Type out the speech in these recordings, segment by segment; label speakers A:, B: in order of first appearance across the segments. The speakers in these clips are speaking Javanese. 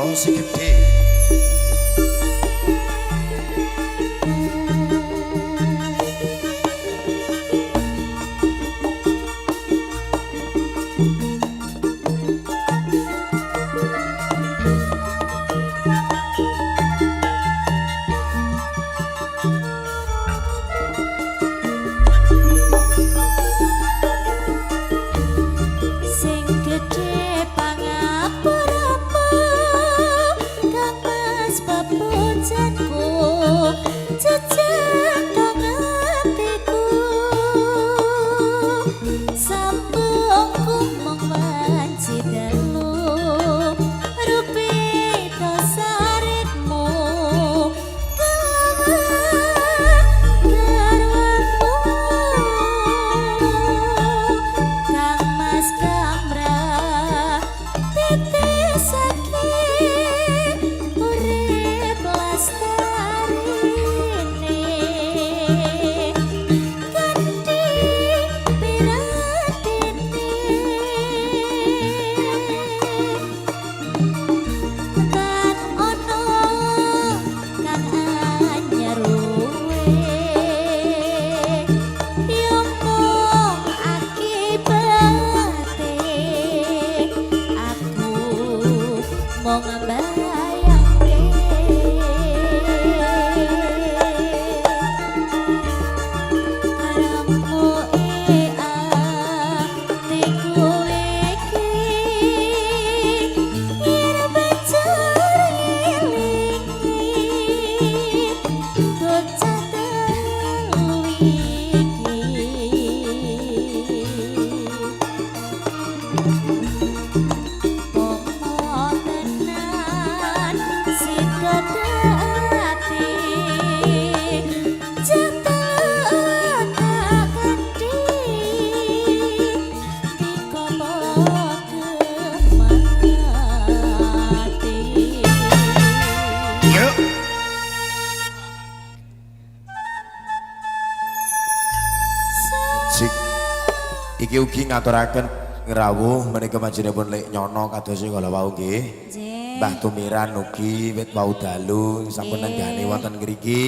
A: Oh, si gede.
B: Sing gedhe pangapuramu Kang Mas papujanku jejak kang atiku sambungku mung wanci dalu rupita saritmu kelawan garwamu Kang Mas Kamra tetesake urip lestarine kanthi piratine tan ono kang anyar luwe yo mung akibate aku mung mbayangke remuke atiku iki yen banjur ngelingi bocah telu iki Pomo tenan sida dadi jatah tak kanthi dikala kemati.
A: Yuk. Sik. Iki ugi ngaturaken ngrawuh menika panjenenganipun Lek Nyono kados kala wau nggih.
B: Nggih.
A: Mbah Tumiran ugi wit wau dalu sampun nenggani wonten ngriki.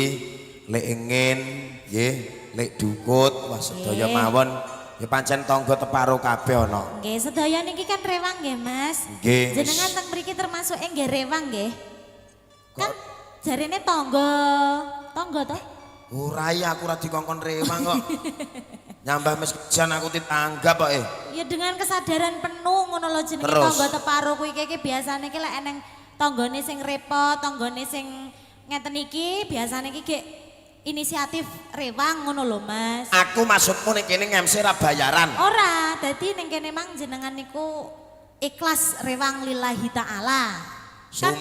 A: Lek Engin nggih, Lek Dukut wah sedaya mawon ya pancen tangga teparo kabeh ana.
B: Nggih, sedaya niki kan rewang nggih, Mas.
A: Nggih.
B: Jenengan teng mriki termasuk nggih rewang nggih. Kan jarene tangga, tangga to?
A: Ora ya aku ora dikongkon rewang kok. Nyambah mes jan aku ditanggap kok eh.
B: Ya dengan kesadaran penuh ngono lho jenenge
A: Terus?
B: tangga teparo kuwi iki biasane iki lek eneng tanggane sing repot, tanggane sing ngeten iki biasane iki gek inisiatif rewang ngono lho, Mas.
A: Aku maksudmu ning kene MC ra bayaran.
B: Ora, dadi ning kene mang jenengan niku ikhlas rewang lillahi taala. Kan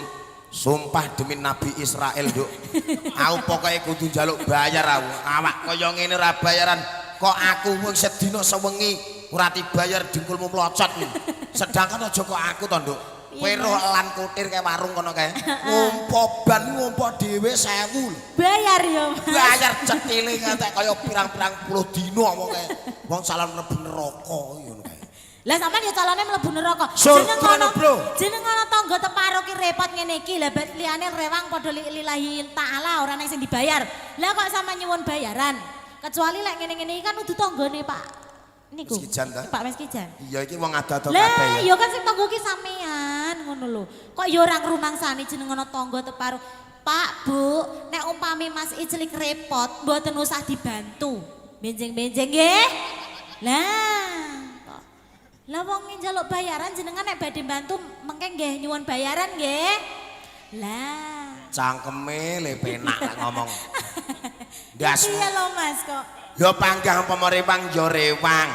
A: Sumpah demi Nabi Israel, Nduk. Aku pokoke kudu njaluk bayar aku. Awak kaya ngene ora bayaran. Kok aku wong sedina sewengi ora dibayar dengkulmu mlocot. Sedangkan aja kok aku to, Nduk. Kowe
B: Iya,
A: roh
B: Mas.
A: lan kutir kayak warung kono kae. Ngompo ban ngompo dhewe 1000.
B: Bayar ya, Mas.
A: Bayar cetile ngantek kaya pirang-pirang puluh dino wong kae. Wong calon mlebu neraka ngono kae.
B: Lah sampean ya calone mlebu neraka.
A: Surga
B: Jeneng
A: bro.
B: Jeneng ana tangga teparo ki repot ngene iki. Lah bet liyane rewang padha lillahi taala ora nang sing dibayar. Lah kok sampean nyuwun bayaran? Kecuali lek ngene-ngene iki kan kudu tanggane Pak niku.
A: Meskijan ta?
B: Pak Meskijan.
A: Iya iki wong ado-ado
B: Lah
A: kabeh ya.
B: ya kan sing tangga ki sampean ngono lho. Kok ya ora ngrumangsani jeneng ana tangga teparo. Pak, Bu, nek umpami Mas Iclik repot, mboten usah dibantu. Benjeng-benjeng nggih. Lah, kok lah wong njaluk bayaran jenengan nek badhe bantu mengke nggih nyuwun bayaran nggih. Lah,
A: Cangkeme le penak lek ngomong. Ndas.
B: piye lho Mas kok?
A: Ya panggah umpama rewang ya rewang.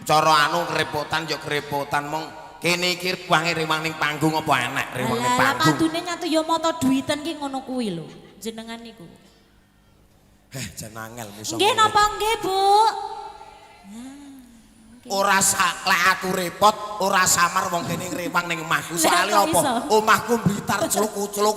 A: Cara anu kerepotan ya kerepotan mong kene iki rewange rewang ning panggung apa enek rewang ning
B: Lah, lah
A: panggung.
B: padune nyatu ya mata duiten ki ngono kuwi lho. Jenengan niku.
A: Eh jan angel musuh.
B: Nggih napa nggih, Bu?
A: Ora lek aku repot, ora samar wong kene rewang ning omahku.
B: Lah,
A: Soale
B: kok
A: apa?
B: iso?
A: Omahku Blitar culuk-culuk.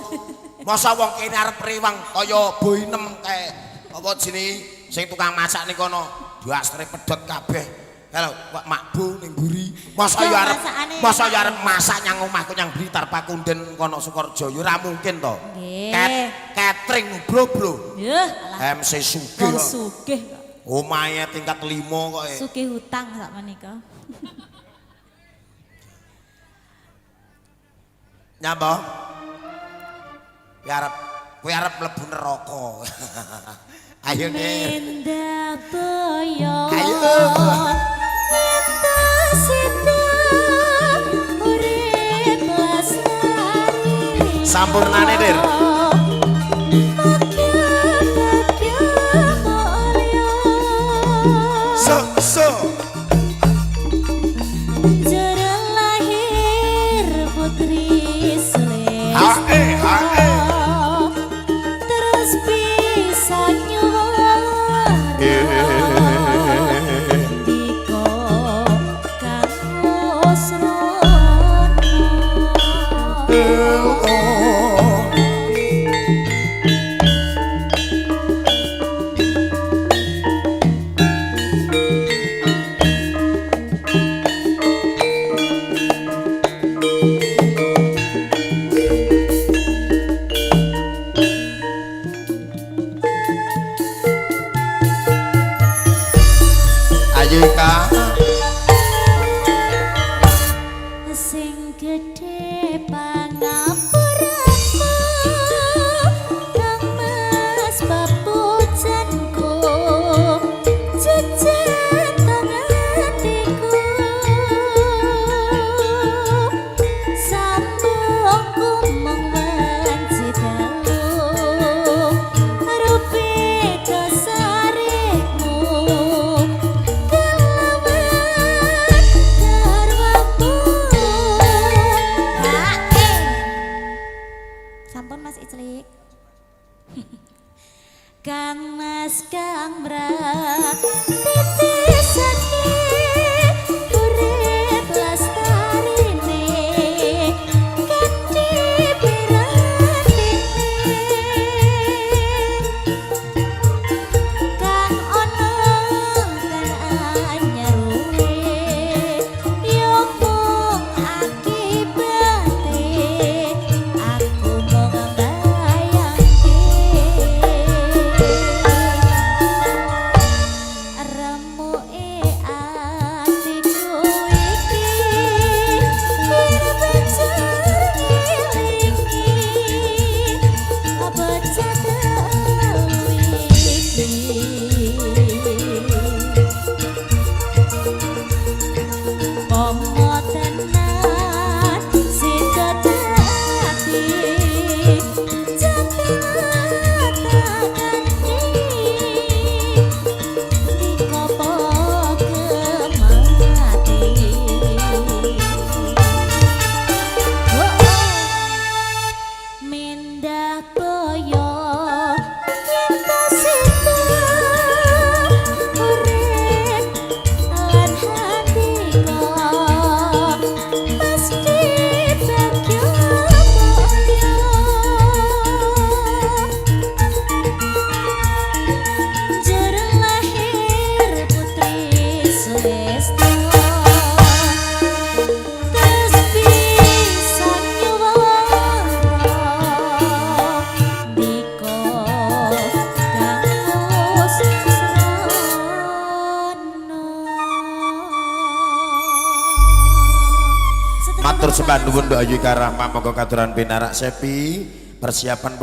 A: Masa wong kene arep rewang kaya boinem kae apa jenenge sing tukang masak ning kono, dastre pedhot kabeh. Kalau Pak Makbu ning mburi, masa ya arep
B: Masakane
A: Masa ya arep masak nyang omahku nyang Blitar Pakunden kono Sukorejo ya ora mungkin to.
B: Nggih.
A: Catering bro bro.
B: Yuh, alah.
A: MC sugih.
B: Wong sugih kok.
A: Omahe tingkat 5 kok.
B: Sugih hutang sak menika.
A: Nyapa? Ya arep kowe arep mlebu neraka. Ayo Nir.
B: Mendak boyo.
A: Ayo.
B: Sita urip lestari.
A: Sampurnane, Dir.
B: Bagya mulya.
A: So so.
B: Jere lahir putri Sulistyo.
A: Hae, hae.
B: Terus bisa nyuwara. Dika kang Wasrana.
A: Ayo Ika.
B: Sing gedhe pangapuramu Kang Mas papujanku jejer teng atiku sambung kumung wanci dalu rupi dasarmu kelawan garwamu. Sampun Mas Iclik. Kang Mas Kang Bra titisake urip lestarine kanthi piratine kang ana kang anyar ruwe ya mung akibate aku mung mbayangke remuke atiku iki yen banjur ngelingi apa dalu iki. Pomo tenan sida dadi jatah dikopo kemati. Oh, oh. Mendak boyo yen sita urip lan handika pasti bagya mulya. Jere lahir putri Sulistyo terus bisa nyuwara dika kang Wasrana.
A: Matur sembah nuwun Mbak Ayu Ika Rahma, monggo katuran pinarak sepi persiapan.